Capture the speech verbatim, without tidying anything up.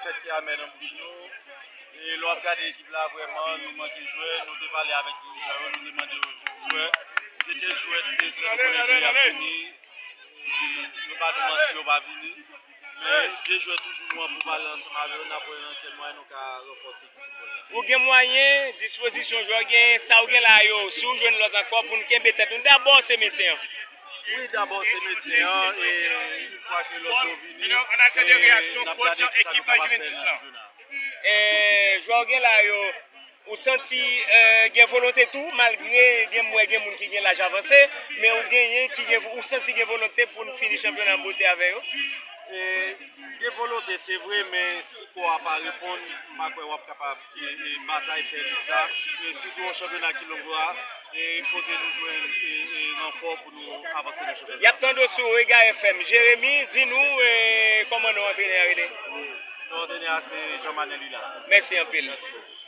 Fèt ki amè nan bouch nou. E lè w ap gade ekip la, vrèman, nou manke jwè. Nou te pale avèk dirijan yo, nou te mande yo jwè. Se kèk jwè nou te fè nou konnen ke y ap vini. Yo ba nou manti, yo pa vini. Men de jwè toujou nou an pou pale ansanm avè yo, n ap wè nan kèl mwayen nou ka ranfòse ekip foutbòl la. Ou gen mwayen, dispozisyon jwè w gen, sa w gen la yo, si w jwenn lòt ankò pou n kenbe tèt nou, dabò se mentyen an. Wi, dabò se mentyen an, e yon fwa ke lòt yo vini, e n ap gade kisa nou kapab fè nan chanpyona. E jwè w gen la yo, ou santi, e, gen volonte tou, malgre gen, m wè gen moun ki gen laj avanse, men ou genyen ki gen, ou santi gen volonte pou n fini chanpyona an bote avè yo? E, gen volonte, se vre, men si kò a pa reponn, m pa kwè w ap kapab, e, e, batay fè lit sa. E sitou yon chanpyona ki long la, e, fòk nou jwenn, e, e, ranfò pou nou avanse nan chanpyona. Y ap tande w sou Rega F M. Jeremi, di nou, e, kòman non antrenè a rele? Non antrenè a se Jean Manel Ulas. Mèsi anpil. Mèsi.